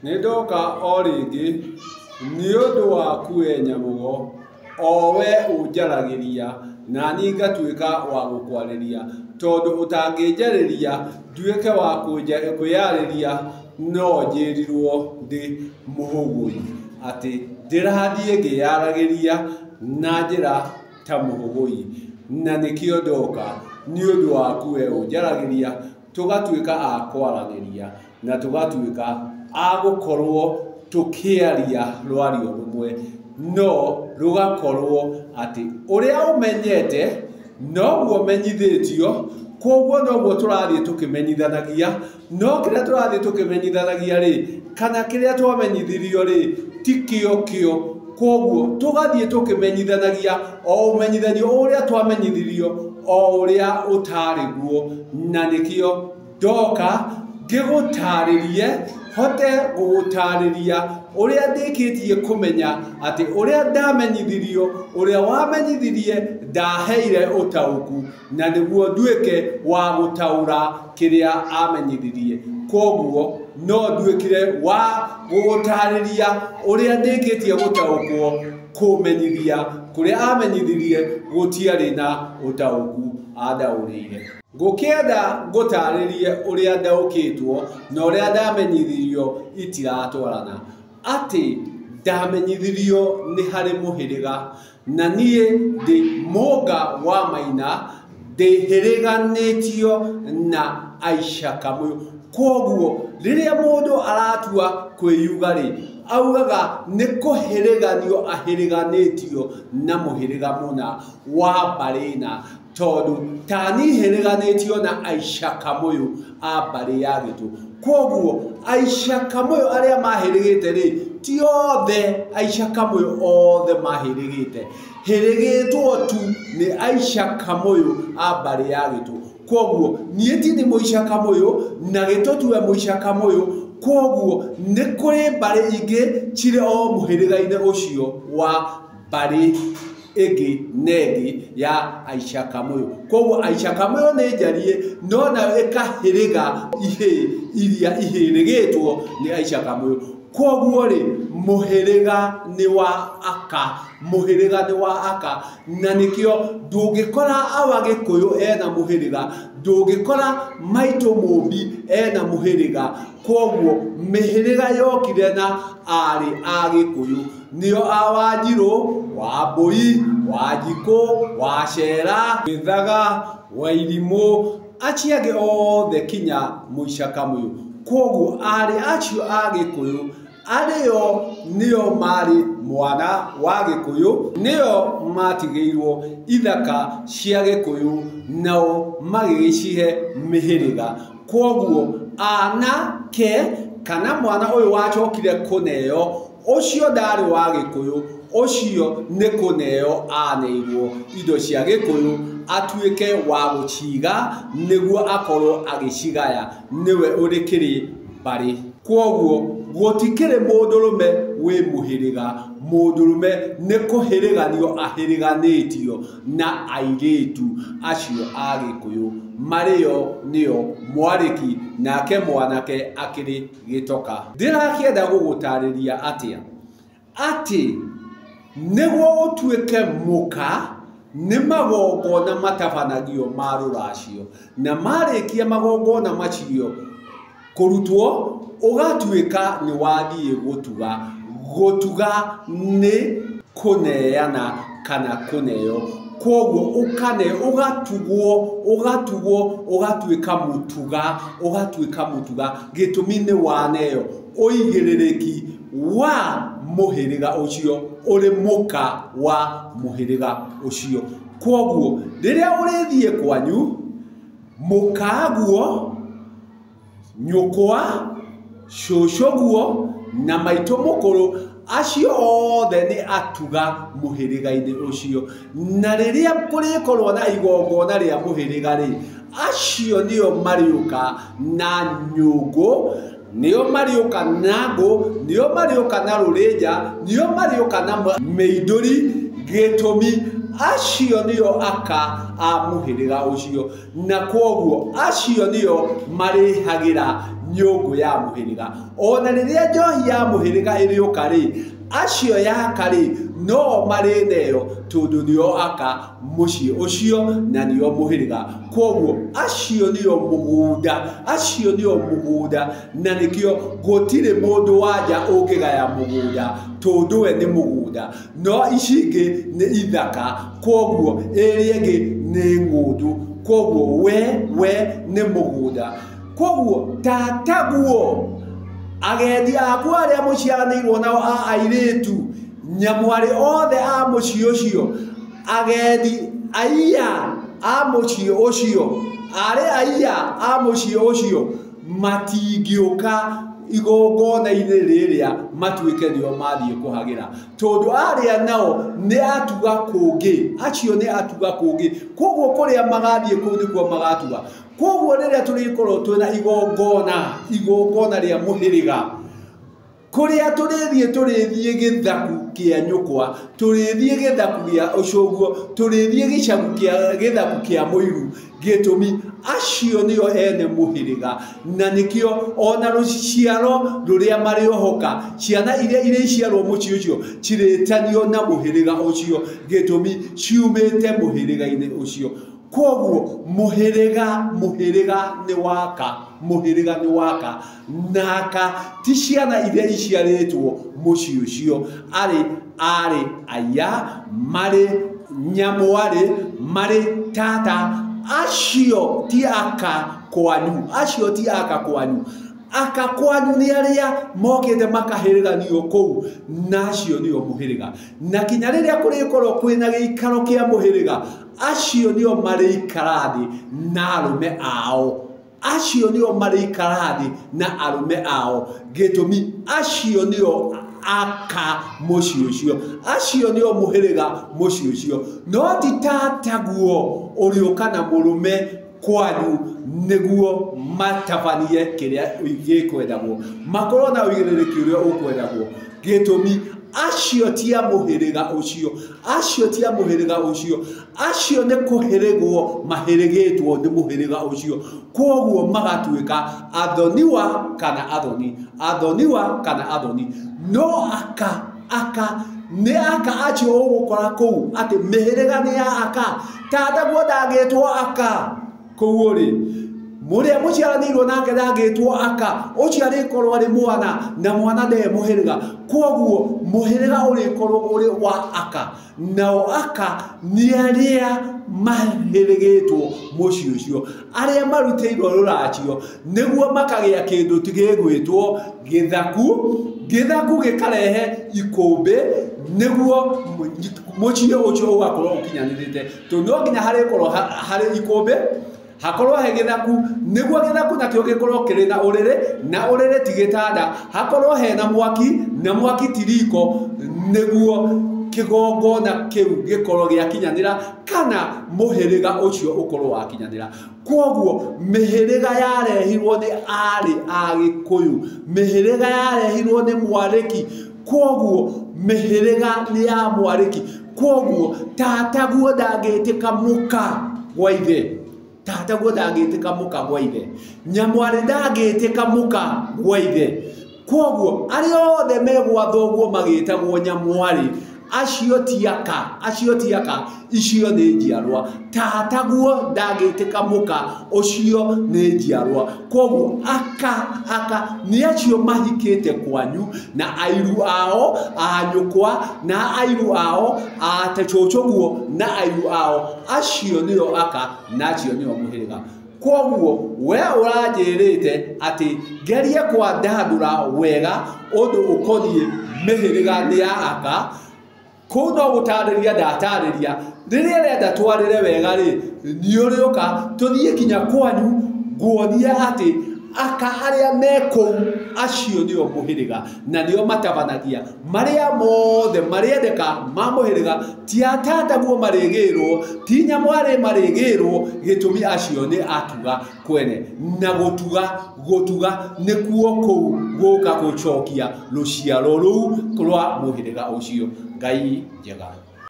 Nĩndoka o rĩngĩ nĩ ũndũ waku we Nyamũgo, o we ũnjaragĩria, na niĩ ngatuĩka wa gũkwarĩria, tondũ ũtangĩnjarĩria nduĩke wa kwĩyarĩria, no njĩrirwo ndĩ mũhũgũi, atĩ ndĩrathiĩ ngĩyaragĩria na njĩra ta mũhũgũi, na nĩkĩo ndoka nĩ ũndũ waku we ũnjaragĩria, tũgatuĩka a kwaranĩria na tũgatuĩka a gũkorwo tũkĩaria rwario rũmwe, no rũgakorwo atĩ ũrĩa ũmenyete noguo menyithĩtio, koguo noguo tũrathiĩ tũkĩmenyithanagia, no kĩrĩa tũrathiĩ tũkĩmenyithanagia rĩ, kana kĩrĩa twamenyithirio rĩ, ti kĩo kĩo, koguo tũgathiĩ tũkĩmenyithanagia o ũmenyithanio ũrĩa twamenyithirio o ũrĩa ũtarĩ guo, na nĩkĩo ndoka ngĩgũtarĩrie, hote gũgũtarĩria ũrĩa ndĩkĩtie kũmenya atĩ ũrĩa ndamenyithirio, ũrĩa wamenyithirie ndaheire ũtaũku, na nĩguo nduĩke wa gũtaũra kĩrĩa amenyithirie. Koguo no nduĩkire wa gũgũtarĩria ũrĩa ndĩkĩtie gũtaũkwo, kũmenyithia kũrĩa amenyithirie gũtiarĩ na ũtaũku andaũrĩire. Ngũkĩenda ngũtarĩrie ũrĩa ndaũkĩtwo na ũrĩa ndamenyithirio itiratwarana, atĩ ndamenyithirio nĩ harĩ mũhĩrĩga, na niĩ ndĩ Mũnga wa Maina, ndĩhĩrĩganĩtio na Aisha Kamũyũ. Koguo rĩrĩa mũndũ aratua kwĩyuga rĩ, augaga nĩ kũhĩrĩganio ahĩrĩganĩtio na mũhĩrĩga mũna wa mbarĩ na, tondũ ta niĩ hĩrĩganĩtio na Aisha Kamũyũ a mbarĩ ya Gĩtũ. Koguo Aisha Kamũyũ arĩa mahĩrĩgĩte rĩ, ti othe Aisha Kamũyũ othe mahĩrĩgĩte, hĩrĩgĩtwo tu nĩ Aisha Kamũyũ a mbarĩ ya Gĩtũ. Koguo niĩ ti nĩ Mũisha Kamũyũ na Gĩtũ tiwe Mũisha Kamũyũ, koguo nĩ kũrĩ mbarĩ ingĩ cirĩ o mũhĩrĩga-inĩ ũcio wa mbarĩ ĩngĩ na ĩngĩ ya Aisha Kamũyũ. Koguo Aisha Kamũyũ nĩ njarie, no nayo ĩkahĩrĩga ihĩĩ iria ihĩrĩgĩtwo nĩ Aisha Kamũyũ. Koguo rĩ, mũhĩrĩga nĩ wa aka, mũhĩrĩga nĩ wa aka, na nĩkĩo ndũngĩkora awa Gĩkũyũ ena mũhĩrĩga, ndũngĩkora maitũ Mũmbi ena mũhĩrĩga. Koguo mĩhĩrĩga yokire na arĩ a Gĩkũyũ, nĩo a Wanjirũ, Wambũi, Wanjikũ, Wacera, Gĩthaga, Wairimũ, acio angĩ othe kinya Mũica Kamũyũ. Koguo arĩ acio a Gĩkũyũ arĩo nĩo marĩ mwana wa Gĩkũyũ, nĩo matigĩirwo ithaka cia Gĩkũyũ, nao magĩgĩcihe mĩhĩrĩga. Koguo anake kana mwana ũyũ wacokire kũneo, ũcio ndarĩ wa Gĩkũyũ, ũcio nĩ kũneo aneirwo indo cia Gĩkũyũ atuĩke wa gũciga nĩguo akorwo agĩcigaya, nĩwe ũrĩkĩrĩ mbarĩ. Koguo gũtikĩrĩ mũndũrũme wĩ mũhĩrĩga, mũndũrũme nĩ kũhĩrĩganio ahĩrĩganĩtio na airĩtu acio a Gĩkũyũ, marĩo nĩo mwarĩki nake mwanake akĩrĩ gĩtoka. Ndĩrakĩenda gũgũtarĩria atĩa? Atĩ nĩguo ũtuĩke mũka nĩ magongona matabanagio ma rũracio, na marĩkia magongona macio kũrutwo ũgatuĩka nĩ wathiĩ gũtuga. Gũtuga nĩ kũneana kana kũneo. Koguo ũkane ũgatugwo, ũgatugwo, ũgatuĩka mũtuga, ũgatuĩka mũtuga. Gĩtũmi nĩ waneo ũigĩrĩrĩki wa mũhĩrĩga ũcio, ũrĩ mũka wa mũhĩrĩga ũcio. Koguo rĩrĩa ũrĩthiĩ kwanyu, mũkaguo, nyũkwa, cũcũguo na maitũ mũkũrũ, acio othe nĩ atuga mũhĩrĩga-inĩ ũcio. Na rĩrĩa kũrĩkorwo na igongona rĩa mũhĩrĩga rĩ, acio nĩo marĩũka na nyũngũ, nĩo marĩũka na ngũ, nĩo marĩũka na rũrĩnja, nĩo marĩũka na mĩindũri. Gĩtũmi acio nĩo aka a mũhĩrĩga ũcio, na koguo acio nĩo marĩhagĩra nyũngũ ya mũhĩrĩga. Ona rĩrĩa njohi ya mũhĩrĩga ĩrĩũka rĩ, acio yaka rĩ no marĩ neyo tondũ nĩo aka mũciĩ ũcio na nĩo mũhĩrĩga. Koguo acio nĩo mũgũnda, acio nĩo mũgũnda, na nĩkĩo gũtirĩ mũndũ wanja ũngĩgaya mũgũnda tondũ we nĩ mũgũnda, no ici ingĩ nĩ ithaka. Koguo ĩrĩa ĩngĩ nĩ ng'ũndũ. Koguo we nĩ mũgũnda. Koguo tataguo agendi aku arĩa mũciaranĩirwo nao a airĩtu, nyamwarĩ othe a mũciĩ ũcio, agendi aiya a mũciĩ ũcio, arĩ aiya a mũciĩ ũcio matingĩũka igongona-inĩ rĩrĩa matuĩke nĩo mathiĩ kũhagĩra, tondũ arĩa nao nĩ atuga kũngĩ, acio nĩ atuga kũngĩ. Koguo kũrĩa magathiĩ kũu nĩkuo magatuga. Koguo rĩrĩa tũrĩkorwo twĩna igongona rĩa mũhĩrĩga, kũrĩa tũrĩthiĩ, tũrĩthiĩ gĩthaku kĩa nyũkwa, tũrĩthiĩ gĩthaku gĩa ũcũguo, tũrĩthiĩ gĩcagu kĩa gĩthaku kĩa mũiru. Gĩtũmi acio nĩo ene mũhĩrĩga, na nĩkĩo ona rũciaro rũrĩa marĩohoka, ciana iria irĩciarwo mũciĩ ũcio cirĩtanio na mũhĩrĩga ũcio, gĩtũmi ciumĩte mũhĩrĩga-inĩ ũcio. Koguo mũhĩrĩga nĩ waka, mũhĩrĩga nĩ waka, naka ti ciana iria iciarĩtwo mũciĩ ũcio, arĩ arĩ aya, marĩ nyamwarĩ, marĩ tata, acio ti aka kwanyu, acio ti aka kwanyu. Aka kwanyu nĩ arĩa mokĩte makahĩrĩganio kũu, na acio nĩo mũhĩrĩga. Na kinya rĩrĩa kũrĩkorwo kwĩna gĩikaro kĩa mũhĩrĩga, acio nĩo marĩikara thĩ na arũme ao, acio nĩo marĩikara thĩ na arũme ao. Gĩtũmi acio nĩo aka mũciĩ ũcio, acio nĩo mũhĩrĩga mũciĩ ũcio. No ti tataguo ũrĩũka na mũrũme kwanyu nĩguo matabanie kĩrĩa gĩkwendagwo, makorwo na ũigĩrĩrĩki ũrĩa ũkwendagwo. Gĩtũmi acio ti a mũhĩrĩga ũcio, acio ti a mũhĩrĩga ũcio, acio nĩ kũhĩrĩgwo mahĩrĩgĩtwo nĩ mũhĩrĩga ũcio. Koguo magatuĩka athoniwa kana athoni, athoniwa kana athoni. No aka nĩ aka acio ũgũkora kũu atĩ mĩhĩrĩga nĩ ya aka. Tataguo ndangĩtwo aka kũu rĩ, mũrĩa mũciaranĩirwo nake ndangĩtwo aka, ũcio arĩkorwo arĩ mwana, na mwana nde mũhĩrĩga. Koguo mũhĩrĩga ũrĩkorwo ũrĩ wa aka, nao aka nĩ arĩa mahĩrĩgĩtwo mũciĩ ũcio, arĩa marutĩirwo rũracio nĩguo makagĩa kĩndũ gĩgwĩtwo gĩthaku. Gĩthaku gĩkarehe ikũmbĩ nĩguo mũciĩ ũcio ũgakorwo ũkinyanĩrĩte, tondũ no nginya harĩkorwo harĩ ikũmbĩ, hakorwo he gĩthaku, nĩguo gĩthaku nakĩo gĩkorwo kĩrĩ na ũrĩrĩ, na ũrĩrĩ ti gĩtanda, hakorwo hena mwaki, na mwaki ti riko, nĩguo kĩgongona kĩu gĩkorwo gĩakinyanĩra, kana mũhĩrĩga ũcio ũkorwo wakinyanĩra. Koguo mĩhĩrĩga yarehirwo nĩ arĩ a Gĩkũyũ, mĩhĩrĩga yarehirwo nĩ mwarĩki. Koguo mĩhĩrĩga nĩ ya mwarĩki. Koguo tataguo ndangĩtĩka mũka gwa ithe, tataguo ndangĩtĩka mũka gwa ithe, nyamwarĩ ndangĩtĩka mũka gwa ithe. Koguo arĩa othe megwa thoguo magĩtagwo nyamwarĩ, acio ti aka, acio ti aka, icio nĩ njiarwa. Tataguo ndangĩtĩka mũka, ũcio nĩ njiarwa. Koguo aka nĩ acio mahikĩte kwanyu, na airu ao a nyũkwa, na airu ao a cũcũguo, na airu ao, acio nĩo aka, na acio nĩo mũhĩrĩga. Koguo we ũranjĩrĩte atĩ ngerie kwandandũra wega ũndũ ũkoniĩ mĩhĩrĩga nĩ ya aka, kũu no gũtarĩria ndatarĩria. Rĩrĩa renda twarĩre wega rĩ, nĩ ũrĩũka tũthiĩ kinya kwanyu nguonie atĩ aka arĩa me kũu acio nĩo mũhĩrĩga, na nĩo matabanagia marĩa mothe marĩendeka ma mũhĩrĩga. Ti atataguo marĩgĩrwo, ti nyamwarĩ marĩgĩrwo, gĩtũmi acio nĩ atuga kwene. Na gũtuga nĩkuo kũu gũka gũcokia rũciaro rũu rwa mũhĩrĩga ũcio. Ngai njega.